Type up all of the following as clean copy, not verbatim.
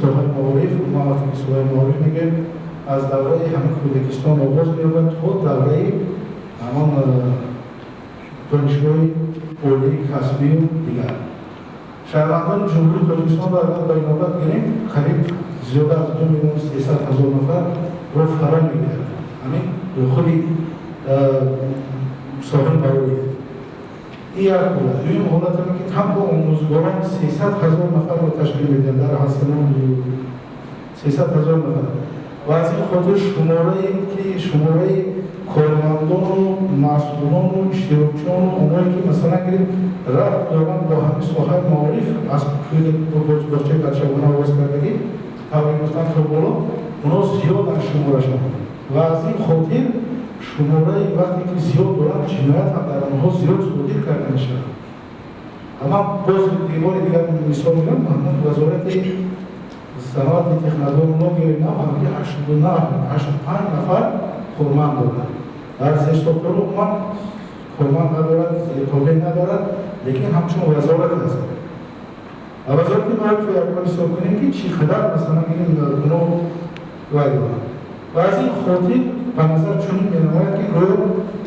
Соҳаи маориф, мо вақте ки соҳаи маориф мегӯем, аз давраи ҳамин кӯдакистон оғоз меёбад то давраи ҳамон донишгоҳи олии касбию дигар. Шаҳрвандони Ҷумҳурии Тоҷикистонро агар ба инобат гирем, қариб зиёда аз 2 300 000 нафарро фаро мегирад ҳамин худи соҳаи маориф. Ин як ҳолат. Дуюм ҳолат ҳаме, ки танҳо омӯзгорон 300 000 нафарро ташкил медиҳанд дар ҳастамон, 300 000 нафар. Ва аз ин хотир шуморае ки шумораи кормандону масъулону иштирокчиону онҳое, ки, масалан, гирем, рабт доранд бо ҳамин соҳаи маориф, аз боғчаи бачагона оғоз кардагӣ, тавре гуфтан, то боло, онҳо зиёданд шуморашон. Ва аз ин хотир шумораи вақте ки зиёд доранд, ҷиноят ҳам дар онҳо зиёд содир карда мешавад. Ама боз бори дигар мисол мегӯям: ҳамон Вазорати саноати технологияи нав ҳамаги 85 нафар корманд дорад. Дар зерсохтору умуман корманд надорад, зертобеъ надорад, лекин ҳамчун вазорат аст. Ва Вазорати маориф як бор ҳисоб кунем, ки чӣ қадар, масалан, гирем, гуноҳ вай дорад. Ва аз ин хотир ба назар чунин менамояд, ки гӯё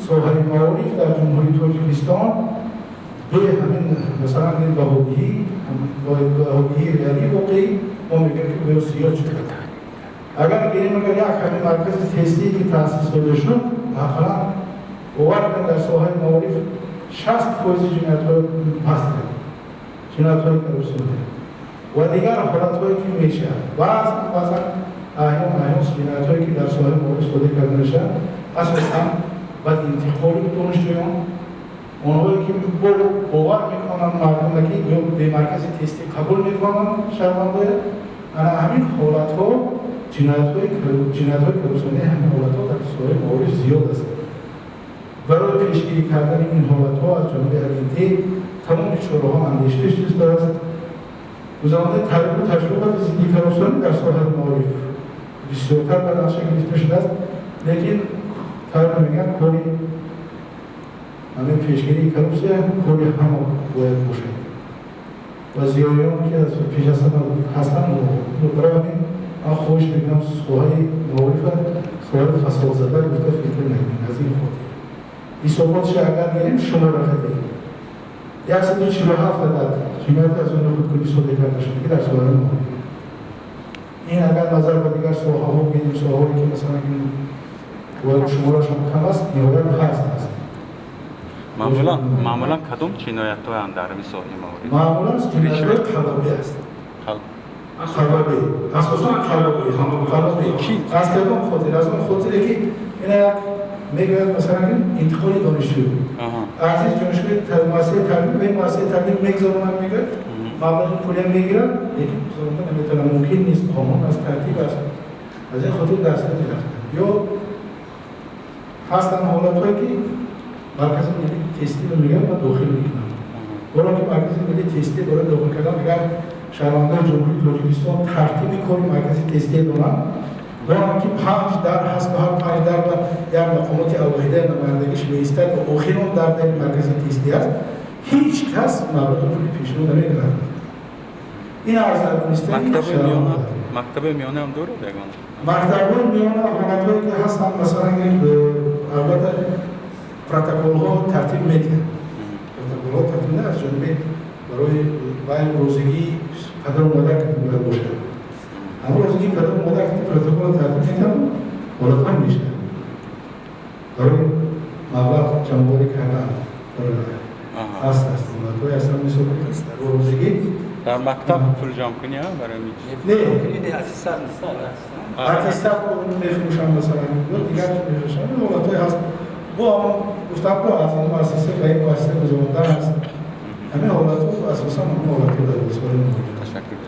соҳаи маориф дар Ҷумҳурии Тоҷикистон бе ҳамин, масалан, гирем, баҳодиҳии реалӣ, воқеӣ, мо мегӯем, ки гӯё зиёд шуда. Агар гирем, агар як ҳамин маркази тестие, ки таъсис дода шуд, ақаллан, бовар кунед, дар соҳаи маориф 60% ҷиноятҳои паст кард, ҷиноятҳои коррупсионӣ ва дигар ҳолатҳое, ки мешавад. Баъзан, баъзан, аҳён аҳён ҷиноятҳое, ки дар соҳаи маориф содир карда мешавад, асосан ба интиқоли донишҷӯён, онҳое, ки бовар мекунанд мардума, ки гӯё бемаркази тестӣ қабул мекунанд шаҳрвандоя, ана ҳамин ҳолатҳо, ҷиноятҳои коррупсионӣ, ҳамин ҳолатҳо дар соҳаи маориф зиёд аст. Барои пешгирӣ кардани ин ҳолатҳо аз ҷониби агентӣ тамоми чораҳо андешида шудааст. Гузарондани таълиму таҷрибаи зидди коррупсионӣ дар соҳаи маориф бисёртар ба нақша гирифта шудааст, лекин тавре мегӯянд, кори ҳамин пешгирии коррупсия кори ҳама бояд бошад ва зиёиён, ки аз пеш аз ҳама ҳастанд. Барои ҳамин ман хоҳиш мекунам, соҳаи маорифа соҳаи фасодзада гуфта фикр накунед. Аз ин хотир ҳисоботша агар гирем, шуморахати 147 адад ҷинояти аз он худкунӣ содир карда шуда, ки дар соҳаи маориф. Ин агар назар ба дигар соҳаҳо гирем, соҳаҳое, ки, масалан, шуморашон кам аст, ниҳоят паст аст. Маъмулан кадом ҷиноятҳоянд дар ҳамин соҳаи маориф? Маъмулан ҷиноятҳои қаллобӣ аст. Қаллобӣ, асосан қаллобӣ. Қаллобӣ аз кадом хотир? Аз он хотире, ки ина як мегӯяд, масалан, интиқоли донишҷӯ аз ин донишгоҳи муассисаи таълим ба ин муассисаи таълим мегузаронанд, мегӯяд, маблағи пулиам мегирад, лекин гузаронда наметавонад, мумкин нест, қонун аст, тартиб аст. Аз ин хотир даста мерафтад. Ё ҳастанд ҳолатҳое, ки Маркази миллии тестиро мегӯянд ва дохил мекунанд. Ҳоло ки Маркази миллии тестӣ барои дохил кардан, агар шаҳрвандони Ҷумҳурии Тоҷикистон тартиби кори маркази тестие донанд, донанд, ки панҷ дар ҳаст, ба ҳар панҷ дар ба як мақомоти алоҳидаи намояндагиш меистад ва охирон дар дари маркази тестӣ аст, ҳеҷ кас маблағи пули пешниҳод намекунад. Ин аз надонистани. Мактаби миёна ҳам дорад ягон? Мактабҳои миёна ҳолатҳое, ки ҳастанд, масалан, албатта, протоколҳо тартиб медиҳанд, протоколҳо тартиб медиҳанд аз ҷониби барои баъди розигии падару модар, ки бояд бошад, ҳамон розигии падару модар, ки протоколро тартиб медиҳанд, ҳолатҳо мешавад барои маблағ ҷамъоварӣ кардан. Ҳаст, ҳолатҳое ҳастанд, мисол, розигӣ. Дар мактаб пул ҷамъкунӣ барои? Не, аттестат мефурӯшанд, масалан, ё дигар мефурӯшанд. Ҳолатҳое ҳаст, бо ҳамон гуфтам, ко аз ин муассиса ба ин муассиса гузарондан аст. Ҳамин ҳолатҳо, асосан ҳамин ҳолатҳо дар соҳаи Ташаккур.